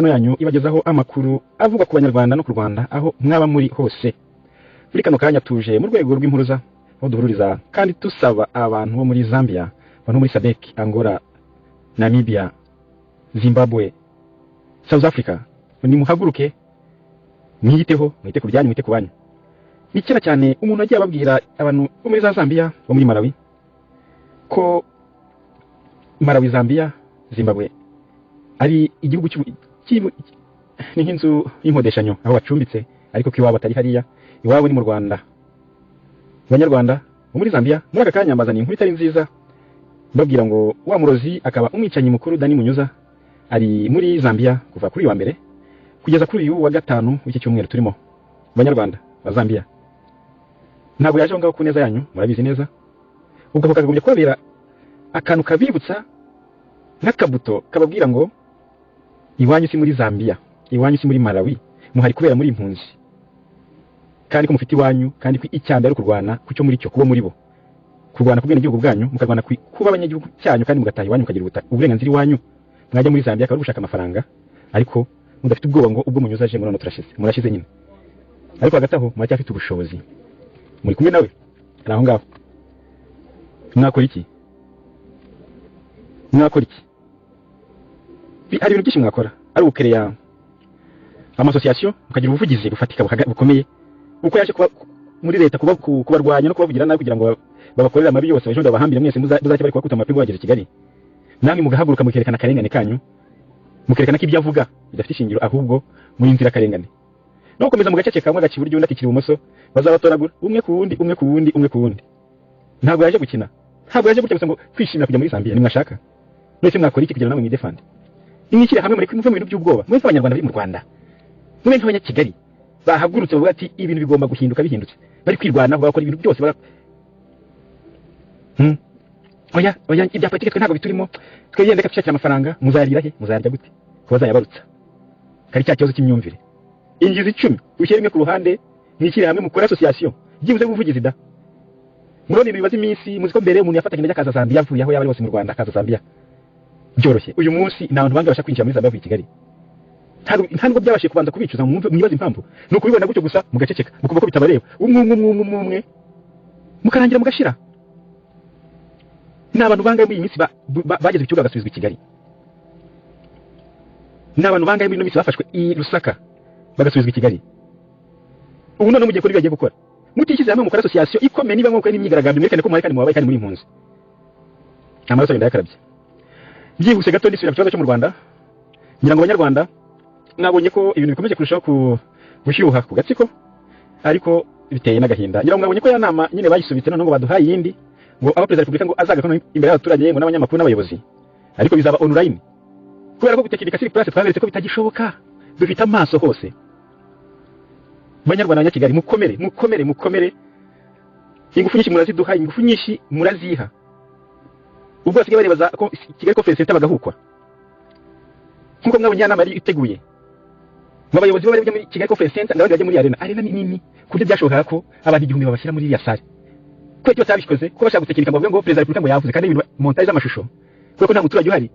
Channel yanyu ibagezaho amakuru avuga ku Banyarwanda no ku Rwanda aho mwaba muri hose. Muri kano kanya tuje mu rwego rw'impuruza, aho duhururiza kandi tusaba abantu bo muri Zambia, abantu muri SADC, Angola, Namibia, Zimbabwe, South Africa, nimuhaguruke mwiyiteho, mwite ku byanyu, mwite ku banyu. Ni kera cyane umuntu agiye ababwira abantu bo muri za Zambia, bo muri Malawi, ko Malawi, Zambia, Zimbabwe ari igihugu ni nk'inzu y'inkodeshanyo aho bacumbitse, ariko ko iwabo atari hariya, iwabo ni mu Rwanda. Abanyarwanda bo muri Zambia, muri aka kanya mbazaniye inkuru itari nziza, mbabwira ngo wa murozi akaba umwicanyi mukuru Dani Munyuza ari muri Zambia kuva kuri uyu wa mbere kugeza kuri uyu wa gatanu w'iki cyumweru turimo. Abanyarwanda ba Zambia, ntabwo yaje aho ngaho ku neza yanyu, murabizi neza. Ubwo ako kakagombye kubabera akantu kabibutsa nk'akabuto kababwira ngo iwanyu si muri Zambia, iwanyu si muri Malawi, muhari kubera muri impunzi, kandi ko mufite iwanyu, kandi ko icyambere ari ukurwana ku cyo muri cyo, kuba muri bo, kurwana ku bwenegihugu bwanyu, mukarwana kuba abanyagihugu cyanyu, kandi mugataha iwanyu, mukagira uburenganzira iwanyu. Mwajya muri Zambia akaba ari gushaka amafaranga, ariko mudafite ubwoba ngo ubwo Munyuza aje none turashize, murashize nyine. Ariko hagati aho muracyafite ubushobozi, muri kumwe nawe ari aho ngaho. Mwakora iki? Mwakora iki? Hari ibintu byinshi mwakora, ari ugukereya ama association, mukagira ubuvugizi bufatika bukomeye, uko yaje kuba muri leta kubarwanya no kubavugira nabi kugira ngo babakorere amabi yose, ejo babahambire mwese, muzacye bari kubakuta amapingu bageze Kigali. Namwe mugahaguruka mukerekana akarengane kanyu, mukerekana ko ibyo avuga bidafite ishingiro, ahubwo muri inzira akarengane. No gukomeza mugaceceka, kamwe agaca iburyo undi akikira ibumoso, bazabatoragura umwe ku wundi, umwe ku wundi, umwe ku wundi. Ntabwo yaje gukina, ntabwo yaje gutya gusa ngo kwishimira kujya muri Zambia. Nimwashaka mwese mwakora iki kugira ngo namwe mwidefande? Nimwishyire hamwe, mureke muve mu bintu by'ubwoba, mwe nk'Abanyarwanda bari mu Rwanda, mwe nk'Abanyakigali bahagurutse bavuga ati ibintu bigomba guhinduka, bihindutse bari kwirwanaho, bakora ibintu byose Oya oya, ibya politiki twe ntabwo biturimo, twegende reka dushakire amafaranga. Muzarira he? Muzarya gute ko bazayabarutsa? Kari cya kibazo cy'imyumvire. Ingizi 10 ushyire rimwe ku ruhande, mwishyire hamwe, mukore association byibuze ubuvugizi da. Murabona ibintu bimaze iminsi, muzi ko mbere umuntu yafataga indege akaza Zambia avuye aho yaba ari hose mu Rwanda, akaza Zambia byoroshye. Uyu munsi nta bantu bangahe babasha kwinjira muri Zambia bavuye i Kigali? Nta nubwo byabashije kubanza kubicuza, mwumve mwibaze impamvu. Ni ukubibona gutyo gusa mugaceceka, mukumva ko bitabareba, umwe umwe umwe umwe umwe, mukarangira mugashira. Ni abantu bangahe muri iyi minsi bageze ku kibuga bagasubizwa i Kigali? Ni abantu bangahe muri ino minsi bafashwe i Lusaka bagasubizwa i Kigali? Ubu none mugiye gukora ibyo bagiye gukora mutishyize hamwe, mukora association ikomeye, niba mwuko n'imyigaragambyo, mwerekane ko muhari kandi mubabaye kandi muri impunzi. Amaraso yenda yakarabye. Byihuse gato ndisubira ku kibazo cyo mu Rwanda. Ngira ngo Abanyarwanda mwabonye ko ibintu bikomeje kurushaho gushyuha ku gatsiko, ariko biteye n'agahinda. Ngira ngo mwabonye ko ya nama nyine bayisubitse, none ngo baduhaye iyindi, ngo aho Perezida wa Repubulika ngo azagaruka imbere y'abaturage ngo n'abanyamakuru n'abayobozi, ariko bizaba online kubera ko gutekinika sur place twaberetse ko bitagishoboka. Dufite amaso hose. Banyarwanda, Abanyakigali, mukomere, mukomere, mukomere. Ingufu nyinshi muraziduha, ingufu nyinshi muraziha. Ubwo basigaye bareba za Kigali Conference Center bagahukwa, nkuko mwabonye inama yari iteguye ngo abayobozi bari muri Kigali Conference Center, n'abandi bajya muri arena. Arena ni nini ku buryo byashobokaga ko abantu 1000 babashyira muri iriya salle. Kubera icyo batabikoze, ko bashaka gutekinika ngo bavuge ngo Perezida wa Repubulika ngo yavuze, kandi ibintu montage z'amashusho, kubera ko nta muturage uhari.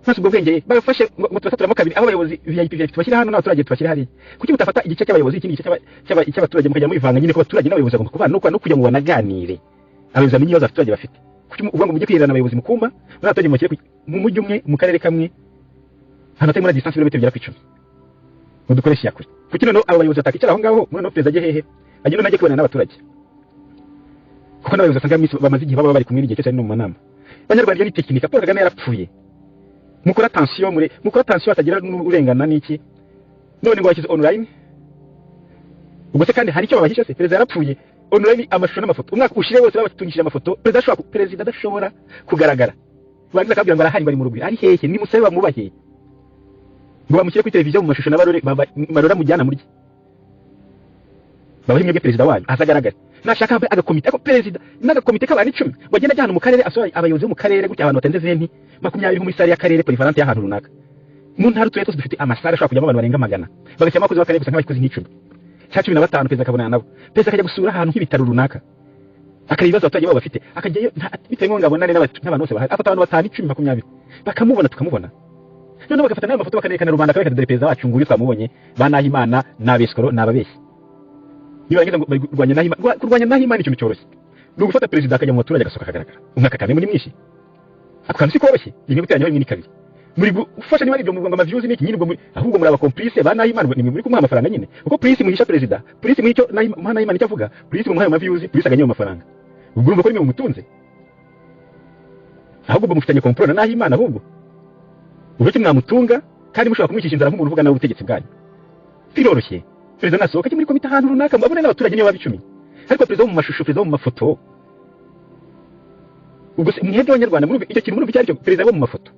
Maze ubwo bwenge bafashe ngo tubasaturamo kabiri, aho abayobozi VIP VIP tubashyira hano n'abaturage tubashyira hariya. Kuki mutafata igice cy'abayobozi, ikindi gice cy'abaturage, mukajya mubivanga nyine? Ko abaturage n'abayobozi bagomba kubana no kugira ngo banaganire, abayobozi bamenye ibibazo abaturage bafite. Kuki uvuga ngo mujye kwihererana abayobozi mu kumba, n'abaturage mubashyire mu mujyi umwe, mu karere kamwe, ahantu hatari muri distance ibirometero bigera ku 10, ngo dukoreshe iyakure? Kuki noneho abo bayobozi batakicara aho ngaho, noneho perezida ajye hehe? Ajye noneho ajye kubonana n'abaturage, kuko n'abayobozi basanga bamaze igihe baba bari kumwe n'igihe cyose ari no mu manama. Banyarwanda, iyo ni tekinika. Paul Kagame yarapfuye. Mukora attention, mure mukora attention hatagira n'urengana n'iki. None ngo bashyize online, ubwo se kandi hari icyo babahisha se? Perezida yarapfuye. Online amashusho n'amafoto, umwaka ushire wose babatungishije amafoto, perezida adashobora kugaragara. Barangiza akabwira ngo arahari, bari mu rugwiro. Ari hehe? Nimusabe bamubahe, ngo bamushyire kuri televiziyo mu mashusho n'abarore barora mujyana murye, babahe mwebwe perezida wanyu azagaragara. Nashaka habe agakomite, ako perezida n'agakomite k'abantu 10 bagenda ajya ahantu mu karere, asura abayobozi bo mu karere gutya, abantu batenze 20, 20 nko muri salle y'akarere polyvalente y'ahantu runaka mu ntara. Uturere twose dufite amasare ashobora kujyamo abantu barenga 100, bagashyiramo abakozi b'akarere gusa nk'abakozi nk'icumi cyangwa 15, perezida akabonana nabo. Perezida akajya gusura ahantu nk'ibitaro runaka, akareba ibibazo abaturage babo bafite, akajyayo bitewe ngo abonane n'abantu bose bahari, afata abantu 5, 10, 20, bakamubona, tukamubona. Noneho bagafata n'ayo mafoto bakanerekana rubanda, akabereka dore perezida wacu nguyu twamubonye. Ba Nahimana n'abesikoro n'ababeshyi. Nibarangiza ngo bari kurwanya Nahimana. Kurwanya Nahimana ikintu cyoroshye ni ugufata perezida akajya mu baturage, agasohoka akagaragara. Umwaka kane muri mwinshi, ako kantu si koroshye. Rimwe guteranya rimwe ni kabiri. Muri gufasha niba ari ibyo ngo ama views n'iki nyine, ubwo ahubwo muri aba complice ba Nahimana. Ni muri kumuha amafaranga nyine, kuko plus muhisha perezida, plus muha icyo muha Nahimana icyo avuga, plus mumuha ama views, plus aganya amafaranga. Ubwo urumva ko nimwe mumutunze, ahubwo ubwo mufitanye complot na Nahimana. Ahubwo uburyo mwamutunga kandi mushobora kumwicisha inzara nk'umuntu uvuga nawe ubutegetsi bwanyu. Biroroshye, perezida nasohoka ajye muri komite ahantu runaka, abone n'abaturage niyo baba 10. Ariko perezida wo mu mashusho, perezida wo mu mafoto, ubwo se mwebwe Abanyarwanda murumva icyo kintu, murumva icyo ari cyo? Perezida wo mu mafoto.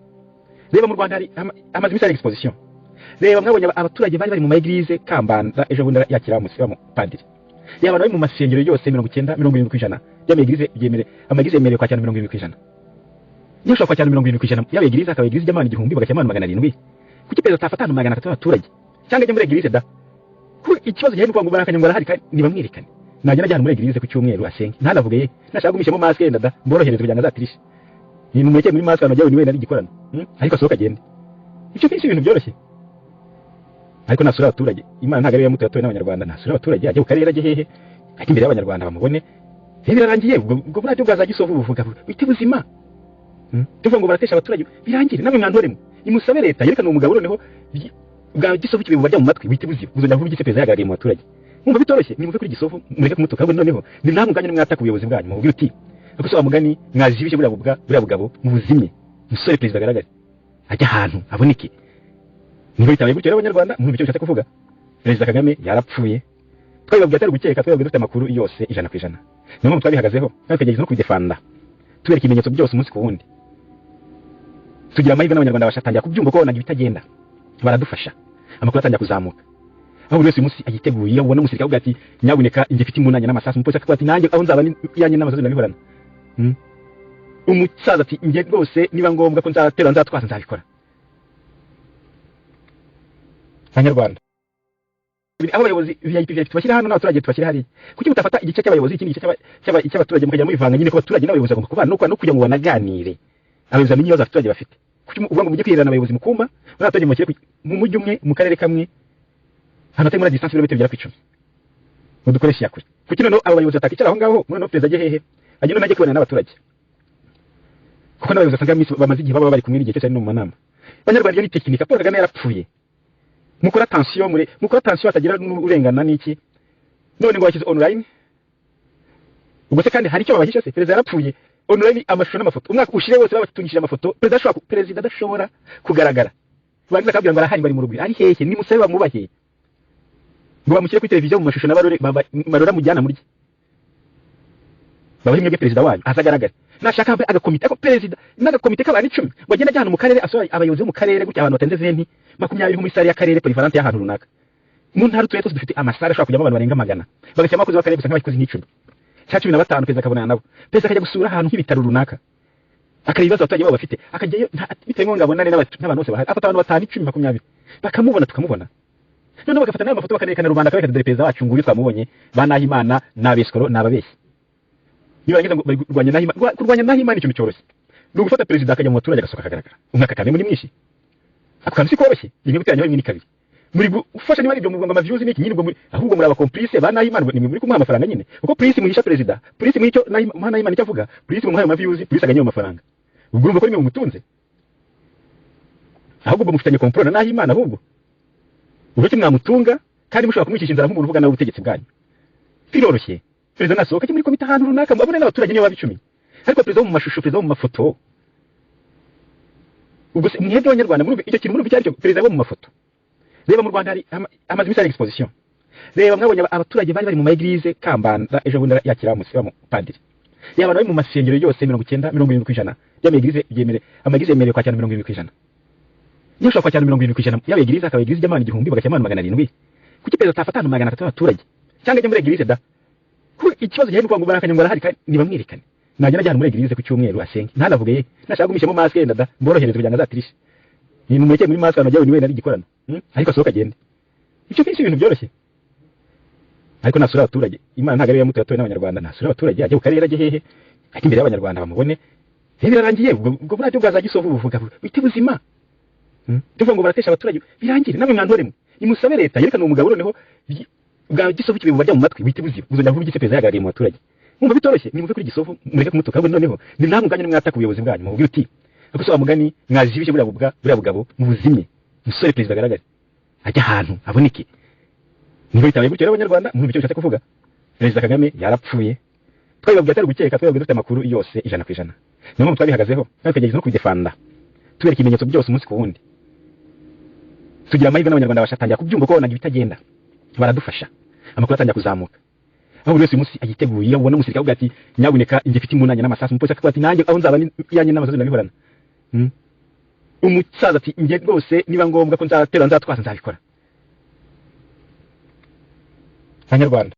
Reba mu Rwanda hari amaze iminsi hari exposition. Reba mwabonye abaturage bari bari mu ma église. Kambanda ejo bundi yakira wa mupadiri. Reba abantu bari mu masengero yose, 90, 70% y'ama église byemere, ama église yemerewe kwakira 70%. Niyo ushobora kwakira 70% y'aba église, akaba église ijyamo abantu 1000, bagashyiramo abantu 700. Kuki perezida atafata abantu 300 y'abaturage, cyangwa ajya muri église da? Kuko ikibazo gihari ni ukuvuga ngo barakanye ngo arahari kandi nibamwerekane. Nagenda ajya ahantu muri église ku cyumweru asenge, ntanavuge ye. Nashaka gumishyamo masque yenda da, mborohereze kugira ngo azatirishe. Ni mumureke muri masque ahantu ajya, wenda ari igikorano. Ariko asohoka agende. Ibyo si ibintu byoroshye. Ariko nasura abaturage, Imana ntabwo ariyo yamutoye, yatowe n'Abanyarwanda. Nasura abaturage, ajye ku karere, ajye hehe, ajye imbere y'Abanyarwanda bamubone. Rero birarangiye. Ubwo burabyo bwa za Gisovu buvuga bite buzima? Tuvuga ngo baratesha abaturage, birangire. Namwe mwantoremo, nimusabe leta yerekana umugabo. Noneho bwa Gisovu kibe bubajya mu matwi, wite buzima buzongera kuvuga igise perezida yagaragaye mu baturage. Mwumva bitoroshye? Nimuve kuri Gisovu, mureke kumutuka. Ahubwo noneho ni namwe ubwanyu nimwataka ubuyobozi bwanyu, mubwire uti ariko se wa mugani mwajibije buriya bubwa, buriya bugabo mubuzimye, musore perezida agaragare, ajya ahantu aboneke. Niba bitabaye gutyo rero, Abanyarwanda mwumva icyo bishatse kuvuga: Perezida Kagame yarapfuye. Twabibabwiye atari gukeka, twabibabwiye dufite amakuru yose 100%. Niyo mpamvu twabihagazeho kandi tukagerageza no kubidefanda, tubereka ibimenyetso byose umunsi ku wundi. Tugira amahirwe n'Abanyarwanda bashatangira kubyumva, ko babonaga ibitagenda, baradufasha, amakuru atangira kuzamuka, aho buri wese uyu munsi ayiteguye. Iyo ubona umusirikare avuga ati nyabuneka njye mfite imbunda n'amasasu, umupolisi akavuga ati nanjye aho nzaba ni yanjye n'amasasu ndabihorana. Umusaza ati njye rwose niba ngombwa ko nzatera nzatwaza nzabikora. Abanyarwanda, aho abayobozi VIP VIP tubashyira hano n'abaturage tubashyira hariya, kuki mutafata igice cy'abayobozi, ikindi gice cy'abaturage, mukajya mubivanga nyine? Ko abaturage n'abayobozi bagomba kubana no kugira ngo banaganire, abayobozi bamenye ibibazo abaturage bafite. Kuki uvuga ngo mujye kwihererana abayobozi mu kumba, n'abaturage mubashyire mu mujyi umwe, mu karere kamwe, ahantu hatari muri distance ibirometero bigera ku 10, ngo dukoreshe iyakure? Kuki noneho abo bayobozi batakicara aho ngaho? Noneho perezida ajye hehe? Ajye noneho ajye kubonana n'abaturage, kuko n'abayobozi basanga bamaze igihe baba bari kumwe n'igihe cyose ari no mu manama. Banyarwanda, iyo ni tekinika. Paul Kagame yarapfuye. Mukora attention, muri mukora attention hatagira n'urengana n'iki. None ngo bashyize online, ubwo se kandi hari icyo babahisha se? Perezida yarapfuye. Online amashusho n'amafoto, umwaka ushire wose babatungishije amafoto, perezida ashobora perezida adashobora kugaragara. Barangiza akabwira ngo arahari, bari mu rugwiro. Ari hehe? Nimusabe bamubahe, ngo bamushyire kuri televiziyo mu mashusho n'abarore barora mujyana murye, babahe mwebwe perezida wanyu azagaragare. Nashaka habe agakomite, ariko perezida n'agakomite k'abantu 10, ngo agende ajya ahantu mu karere, asura abayobozi bo mu karere gutya, abantu batenze 20, 20, nko muri salle y'akarere polyvalente y'ahantu runaka mu ntara. Uturere twose dufite ama salle ashobora kujyamo abantu barenga 100, bagashyiramo abakozi b'akarere gusa, nk'abakozi nk'icumi cyangwa 15, perezida akabonana nabo. Perezida akajya gusura ahantu nk'ibitaro runaka, akareba ibibazo abaturage babo bafite, akajyayo bitewe ngo abonane n'abantu bose bahari, afata abantu batanu, 10, 20, bakamubona, tukamubona. Noneho bagafata n'ayo mafoto bakanerekana rubanda, akabereka dore perezida wacu nguyu twamubonye. Ba Nahimana n'abesikoro n'ababeshyi. Nibarangiza ngo bari kurwanya Nahimana. Kurwanya Nahimana ikintu cyoroshye ni ugufata perezida akajya mu baturage, agasohoka akagaragara. Umwaka kane muri mwinshi, ako kantu si koroshye. Rimwe guteranya rimwe ni kabiri. Muri gufasha niba ari ibyo ngo ama views n'iki nyine, ubwo ahubwo muri aba complice ba Nahimana. Ni muri kumuha amafaranga nyine, kuko plus muhisha perezida, plus muha icyo muha Nahimana icyo avuga, plus mumuha ama views, plus aganya amafaranga. Ubwo urumva ko nimwe mumutunze, ahubwo ubwo mufitanye complot na Nahimana. Ahubwo uburyo mwamutunga kandi mushobora kumwicisha inzara nk'umuntu uvuga nawe ubutegetsi bwanyu. Biroroshye, perezida nasohoka ajye muri komite ahantu runaka, abone n'abaturage niyo baba 10. Ariko perezida wo mu mashusho, perezida wo mu mafoto, ubwo se mwebwe Abanyarwanda murumva icyo kintu, murumva icyo ari cyo? Perezida wo mu mafoto. Reba mu Rwanda hari amaze iminsi hari exposition. Reba mwabonye abaturage bari bari mu ma église. Kambanda ejo bundi yakira wa mupadiri. Reba abantu bari mu masengero yose, 90, 70% y'ama église byemere, ama église yemerewe kwakira 70%. Niyo ushobora kwakira 70% y'aba église, akaba église ijyamo abantu 1000, bagashyiramo abantu 700. Kuki perezida atafata abantu 300 y'abaturage, cyangwa ajya muri église da? Kuko ikibazo gihari ni ukuvuga ngo barakanye ngo arahari kandi nibamwerekane. Nagenda ajya ahantu muri église ku cyumweru asenge, ntanavuge ye. Nashaka gumishyamo masque yenda da, mborohereze kugira ngo azatirishe. Nimumureke muri masque ahantu ajya, wenda ari igikorano. Ariko asohoka agende. Ibyo si ibintu byoroshye. Ariko nasura abaturage, Imana ntabwo ariyo yamutoye, yatowe n'Abanyarwanda. Nasura abaturage, ajye ku karere, ajye hehe, ajye imbere y'Abanyarwanda bamubone. Rero birarangiye. Ubwo burabyo bwa za Gisovu buvuga bite buzima? Tuvuga ngo baratesha abaturage, birangire. Namwe mwantoremwe, nimusabe leta yerekana uwo mugabo. Noneho bwa Gisovu kibe bubajya mu matwi, buhite buziba, buzongera kuvuga igise perezida yagaragaye mu baturage. Mwumva bitoroshye? Nimuve kuri Gisovu, mureke kumutuka. Ahubwo noneho ni namwe ubwanyu nimwataka ubuyobozi bwanyu, mubwire uti: "Ariko se wa mugani mwajibije buriya bubwa, buriya bugabo mubuzimye, musore perezida agaragare, ajya ahantu aboneke." Niba bitabaye gutyo rero, Abanyarwanda, mwumva icyo bishatse kuvuga. Perezida Kagame yarapfuye. Twabibabwiye atari gukeka, twabibabwiye dufite amakuru yose 100%. Niyo mpamvu twabihagazeho kandi tukagerageza no kubidefanda, tubereka ibimenyetso byose umunsi ku wundi. Tugira amahirwe n'Abanyarwanda bashatangira kubyumva, ko babonaga ibitagenda, baradufasha, amakuru atangira kuzamuka, aho buri wese uyu munsi ayiteguye. Iyo ubona umusirikare avuga ati: "Nyabuneka, njye mfite imbunda n'amasasu," umupolisi akavuga ati: "Nanjye aho nzaba iyanjye n'amasasu ndabihorana." Umusaza ati: "Njye rwose niba ngombwa ko nzatera, nzatwaza, nzabikora." Abanyarwanda.